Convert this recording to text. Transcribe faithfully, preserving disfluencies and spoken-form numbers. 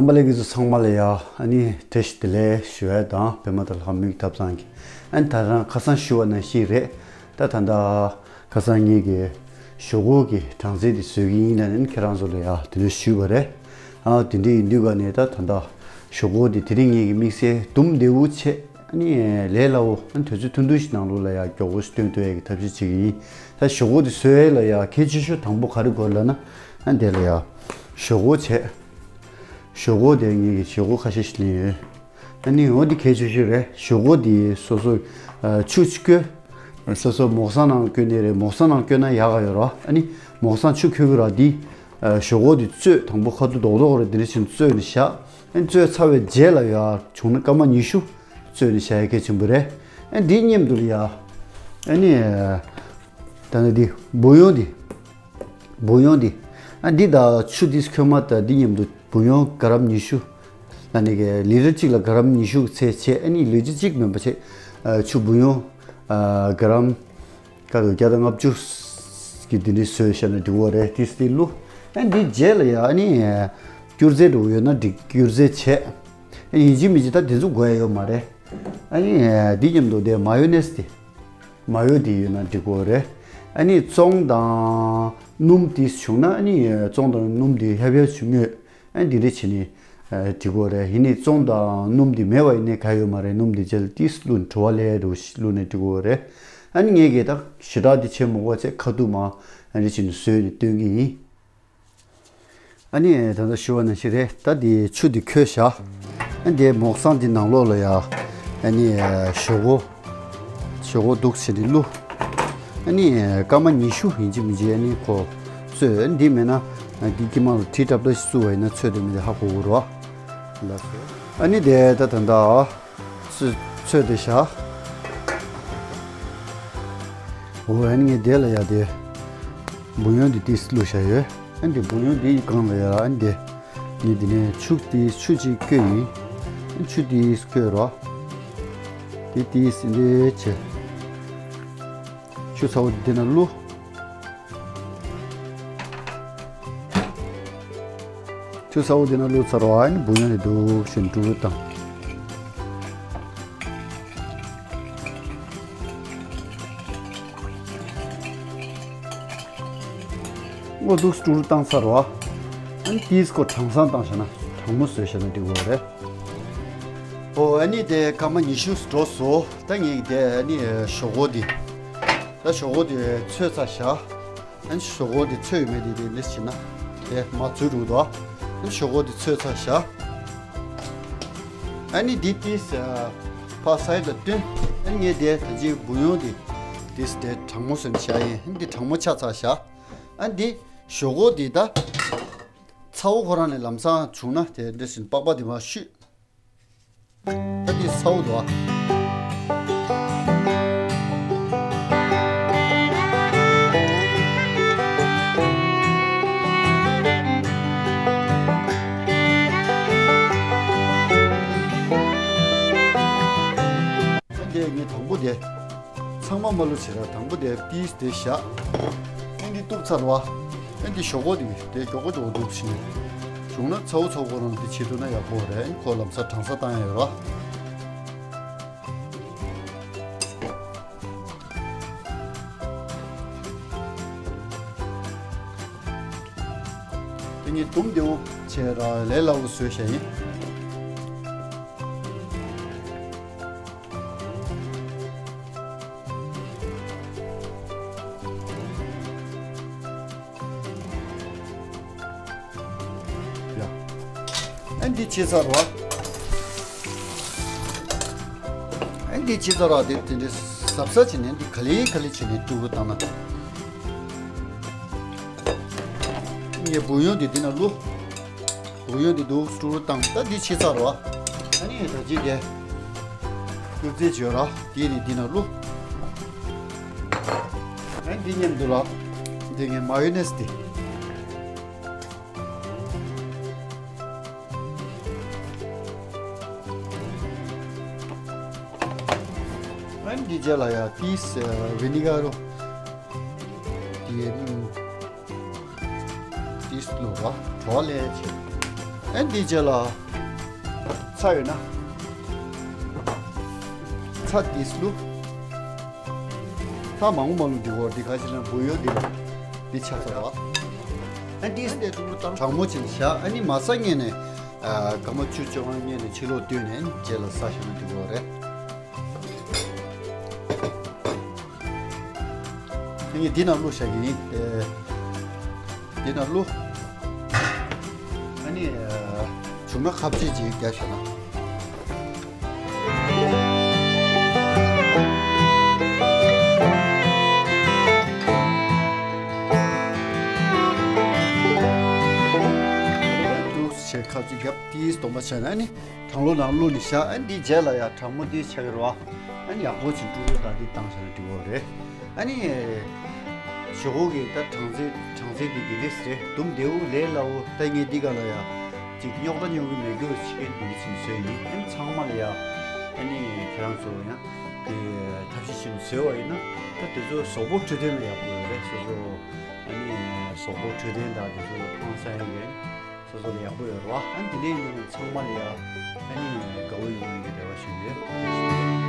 རྣམ་པ་ལྷན་རྒྱས་ཚོ་ཚང་མ་ལ་ཡ་ཨ་ནི་བཀྲ་ཤིས་བདེ་ལེགས་ཞུ་ཡ་དང་པད་མ་དང་ལྷ་མོའི་ཐབ་ཚང་གི་ཨ་ནི་ད་རང་ཁ་སང་ཞུ་བ་ནང་བཞིན་རེད། ད་ད་ད་ཁ་སང་ངེད་ཀྱི་ཞོག་ཁོག་གི་གྲངས་ཚད་དེ་བཟོ་གི་ཡིན་ལ་ནི་ཁྱེད་རང་ཚོ་ལ་ཡ་དེ་འདྲ་ཞུས་པ་རེད། ཨ་དེ་འདྲ་ཡིན་དུས་ག་ནས་ད་ད་ད་ཞོག་ཁོག་དེ་དེ་རིང་ངེད་ཀྱི་དམིགས་བསལ་དུམ་བདེ་བོ་བྱས། ཨ་ནི་ལས་སླ་བོ་ཨ་ནི་དུས་ཚོད་ཐུང་ཐུང་ཞིག་ནང་ལོགས་ལ་ཡ་མགྱོགས་པོ་ཞིག་སྟོན་ཐུབ་ཡ་གི་ཐབས་ཤེས་བྱེད་ཀྱི་ཡིན། ད་ཞོག་ཁོག་དེ་བཟོ་ཡ་ལ་ཡ་གལ་ཆེ་ཤོས་དང་པོ་ག་རེ་དགོས་ལབ་ན། ཨ་དེ་ལ་ཡ་ཞོག་ཁོག་བྱས། ཞོག་ཁོག་དེ་ངེད་ཀྱི་ཞོག་ཁོག་ཁ་ཤས་ཤིག་ལེན་ཡོད། ཨ་ནི་འོ་དེ་གལ་ཆེ་ཤོས་རེད། ཞོག་ཁོག་དེ་སོ་སོ་ཨ་ཆུ་ཅིག་བསྐོལ། སོ་སོ་མོག་སང་ནང་བསྐོལ་ནི་རེད། མོག་སང་ནང་བསྐོལ་ན་ཡག་ག་ཡོད་ར། ཨ་ནི་མོག་སང་ཆུ་ཁོལ་གི་ར་དེ། ཨ་ཞོག་ཁོག་དེ་བཙོས། དང་པོ་ཁ་ཐུག་རྡོག་རྡོག་རེད། དེ་འདྲ་བྱས་ནས་བཙོས་ནས་བཞག་ཨ་ནི་བཙོས་ཚར་བའི་རྗེས་ལ་ཡ་བྱུང་ན་སྐར་མ་ཉི་ཤུ་བཙོས་ནས་བཞག་ཡ་གལ་ཆེན་པོ་རེད། ཨ་འདི་མཉམ་དུ་ལ་ཡ་ཨ་ནི་ད་ནི་འདི་བུ་ཡོང་འདི། བུ་ཡོང་འདི། ཨ་འདི་དང་ཆུ་འདི་ཁོལ་མ་ད་འདི་མཉམ་དུ་བུ་ཡོང་ག་རམ་ཉི་ཤུ། ཨ་ནི་གི་ལི་ཊར་གཅིག་ལ་ག་རམ་ཉི་ཤུ་ཚད་བྱས། ཨ་ནི་ལི་ཊར་གཅིག་མིན་པ་བྱས། ཨ་ཆུ་བུ་ཡོང་ཨ་ག་རམ་ཀ་དོ་བརྒྱ་དང་ལྔ་བཅུ་གི་འདི་འདྲ་བཟོས་བཞག་ན་འགྲིག་གི་རེད། ཏིས་ཏི་བླུགས། ཨ་འདི་རྗེས་ལ་ཡ་ཨ་ནི་སྐྱུར་རྫས་འདྲ་བོ་ཡོད་ན་འགྲིག་སྐྱུར་རྫས་བྱས། ཨ་ཡིན་གཅིག་མིན་གཅིག་ད་དེ་ཚོ་དགོས་ཡ་ཡོད་མ་རེད། ཨ་ནི་འདི་མཉམ་དུ་དེ་མ་ཡོ་ནེས་དེ། མ་ཡོ་དེ་ཡོད་ན་འགྲིག་གི་རེད། ཨ་ནི་བཙོང་དང་སྣུམ་དེ་བྱུང་ན་ཨ་ནི་བཙོང་དང་སྣུམ་དེ་ཧབ་ཧབ་བྱུང་ངོས། ཨ་འདི་འདྲ་བྱས་ནས་ཨ་འགྲིག་གི་རེད། ཡིན་ནའི་བཙོང་དང་སྣུམ་དེ་མེད་པ་ཡིན་ནའི་ག་ཡོད་མ་རེད། སྣུམ་དེ་རྗེས་ལ་ཏིས་བླུགས་བྲོ་བ་ལས་རུ་བླུགས་ནས་འགྲིག་གི་རེད། ཨ་ནི་ངས་གི་ད་ཞེ་དྲག་དེ་བྱེད་མི་དགོས་ཚེ་ཁ་ཐུག་མ་ཨ་འདྲ་བྱས་ནས་བཟོས་ནས་སྟོན་གི་ཡིན། ཨ་ནི་ད་ལྟ་ཞུ་བ་ནང་བཞིན་རེད། ད་འདི་ཆུ་འདི་ཁོལ་བཞག་ཨ་འདི་མོག་སང་འདི་ནང་ལོགས་ལ་ཡ་ཨ་ནི་ཞོག་ཁོག་ཞོག་ཁོག་འདུག་ཟེར་འདི་བླུགས། ཨ་ནི་སྐར་མ་ཉི་ཤུ་ཡིན་གཅིག་མིན་གཅིག་ཨ་ནི་ཁོ་ཚོས་ཨ་འདི་མེད་ན་ཨ་འདི་དཀྱིལ་མ་ལ་དྲི་ཏྲབ་ཏྲ་ཞིག་བསུ་བ་ཡིན་ན་ཚོས་དེ་མི་འདི་ཧ་གོ་གི་རོ། ལགས་སོ། ཨ་ནི་དེ་ད་ད་ད། ཚོས་ཚོས་དེ་བཞག་འོ་ཨ་ནི་ངས་དེ་ལ་ཡ་དེ་བུ་ཡོང་དེ་ཏིས་བླུགས་བཞག་ཡོད། ཨ་ནི་དེ་བུ་ཡོང་དེ་གང་ལ་ཡ་ཨ་ནི་དེ་ངས་དེ་ནས་ཆུ་དེ་ཆུ་ཅིག་བསྐོལ་ཡིན། ཨ་ནི་ཆུ་དེ་བསྐོལ་རོགས། དེ་ཏིས་འདི་བྱས། ཆུ་ཚ་བོ་འདི་ན་བླུགས། ཆུ་ཚ་བོ་འདི་ན་བླུགས་ཚར་བ་ཨ་ནི་བུ་ཡོང་ནས་འདུག་ཞིག་འགྲུབ་བཏང་། ངོ་འདུག་སྤྲུག་བཏང་ཚར་བ། ཨ་ནི་ཏིས་ཁོ་གྲང་སང་བཏང་བཞག་ན་གྲང་མོ་བཟོས་བཞག་ན་འགྲིག་གི་རེད། ཨོ་ཨ་ནི་དེ་སྐར་མ་ཉི་ཤུ་འགྲོ་སོང་། ད་ངས་དེ་ཨ་ནི་ཞོག་ཁོག་འདི། ད་ཞོག་ཁོག་འདི་ཚོས་ཚར་བཞག་ཨ་ནི་ཞོག་ཁོག་འདི་ཚོས་ཡོད་མེད་འདི་དེ་འདྲ་བྱས་ན་དེ་མ་ཚོས་འགྲོ་འདུག་ཨ་ནི་ཞོག་ཁོག་འདི་ཚོས་ཚར་བཞག་ཨ་ནི་འདི་ཏིས་ཕར་སའི་ཌི་ལ་བཏོན། ཨ་ནི་ངས་དེ་ད་ཅི་བུ་ཡོང་འདི་ཏིས་དེ་གྲང་མོ་བཟོས་ནས་བཞག་ཡིན། ཨ་ནི་འདི་གྲང་མོ་ཆགས་ཚར་བཞག་ཨ་ནི་འདི་ཞོག་ཁོག་འདི་ད། ཚ་བོ་ཁོ་རང་ནས་ལམ་སང་བྱུང་ན་དེ་འདྲ་བཞིན་པགས་པ་དེ་མར་བཤུས། ད་འདི་ཚ་བོ་འདུག་ཨ། ད་འདི་ངས་དང་པོ་དེ། ཚང་མ་མ་ལུས་བྱེད་ར། དང་པོ་དེ་ཏིས་དེ་བཞག་ཨ་འདི་གཏུབ་ཚར་བ། ཨ་འདི་ཞོག་ཁོག་དེ་དེ་མགྱོགས་པོ་མགྱོགས་པོ་འདུག་ཕྱིན། བྱུང་ན་ཚ་བོ་ཚ་བོ་ཁོ་རང་དེ་བྱེད་ཐུབ་ན་ཡག་པོ་རེད། ཁོ་ལམ་སང་གྲང་ས་བཏང་ཡ་ཡོད་ར། དེ་ངས་དུམ་བདེ་བོ་བྱས་ར་ལས་སླ་བོ་བཟོས་བཞག་ཡིན། ཡ། ཨ་འདི་ཕྱེ་ཚར་བ། ཨ་འདི་ཕྱེ་ཚར་བ་དེ་དེ་འདྲའི་གཟབ་གཟབ་བྱས་ནས་འདི་ག་ལེ་ག་ལེ་བྱས་ནས་བཀྲུ་རུ་བཏང་ན། ངས་བུ་ཡོང་འདི་འདི་ན་བླུགས། བུ་ཡོང་འདི་འདུག་བཀྲུ་རུ་བཏང་། ད་འདི་ཕྱེ་ཚར་བ། ཨ་ནི་ད་ཅི་དེ། སྐུལ་རྫས་བྱོས་ར། དེ་ནི་འདི་ན་བླུགས། ཨ་འདི་མཉམ་དུ་ལ། འདི་ངས་མ་ཡོ་ནེས་འདི། ཨ་འདི་རྗེས་ལ་ཡ་ཏིས་ཝི་ནི་གར་རོ། དེ་ཏིས་བླུགས་ར་བྲོ་བ་ལས་བྱེད། ཨ་འདི་རྗེས་ལ་ཚྭ་ཡོད་ན་ཚྭ་འདི་བླུགས། ཚྭ་མང་པོ་མ་བླུགས། འདི་གོ་འདི་ག་ཅི་ན་བུ་ཡོད་འདི་ལ་འདི་ཆགས་ཚར་བ། ཨ་འདི་གྲང་མོ་ཅིག་བཞག་ཨ་ནི་མ་ཟ་སྔོན་ནས་ཨ་སྐར་མ་བཅུ་བཅོ་ལྔ་སྔོན་ནས་ཕྱི་ལོགས་བཏོན་ནས་རྗེས་ལ་ཟ་བཞག་ན་འགྲིག་གི་རེད། ཨ་ནི་འདི་ནང་བླུགས་བཞག་གི་ཡིན། ཨེ། འདི་ནང་བླུགས། ཨ་ནི་ཨ་བྱུང་ན་ཁ་བཅད་ཅིག་རྒྱབ་བཞག་ན། འདུག་བྱས་ཁ་བཅད་རྒྱབ། དེའི་སྡོམ་པ་བྱས་ན་ཨ་ནི་གྲང་ལོ་ནང་བླུགས་ནས་བཞག་ཨ་འདི་རྗེས་ལ་ཡ་གྲང་མོ་འདི་ཆགས་ཀྱི་རེད་བ། ཨ་ནི་ཡག་པོ་ཅིག་དཀྲུག་དཀྲུག་དང་འདི་བཏང་བྱས་ན་འགྲིག་གི་རེད། ཨ་ནི་ཞོག་ཁོག་གི་ད་གྲང་ཚད་གྲང་ཚད་འདི་དགེ་ལེགས་རེད། དུམ་བདེ་བོ་ལས་སླ་བོ། ད་ངས་འདི་ག་ལ་ཡ་ཅིག་རྙོག་དྲ་རྙོག་གི་མེད་རྒྱུ་ཞིག་འདི་གི་ཚིག་བཟོས་ཡིན། ཨ་ནི་ཚང་མ་ལ་ཡ་ཨ་ནི་ཁྱེད་རང་ཚོ་ཡང་དེ་ཐབས་ཤེས་ཤིག་བཟོས་པ་ཡིན་ན་ད་དེ་ཚོ་གཟུགས་པོ་འཕྲོད་བསྟེན་ལ་ཡག་པོ་ཡོད་རེད། སོ་སོ་ཨ་ནི་གཟུགས་པོ་འཕྲོད་བསྟེན་དང་དེ་ཚོ་ལ་ཕངས་ས་ཡིན་རེད། སོ་སོ་ལ་ཡག་པོ་ཡོད་རེད་བ། ཨ་ནི་དེ་ནས་ཡིན་ན་ཚང་མ་ལ་ཡ་ཨ་ནི་དགའ་བོ་ཡོང་བའི་རེ་བ་ཞུ་ཡོད།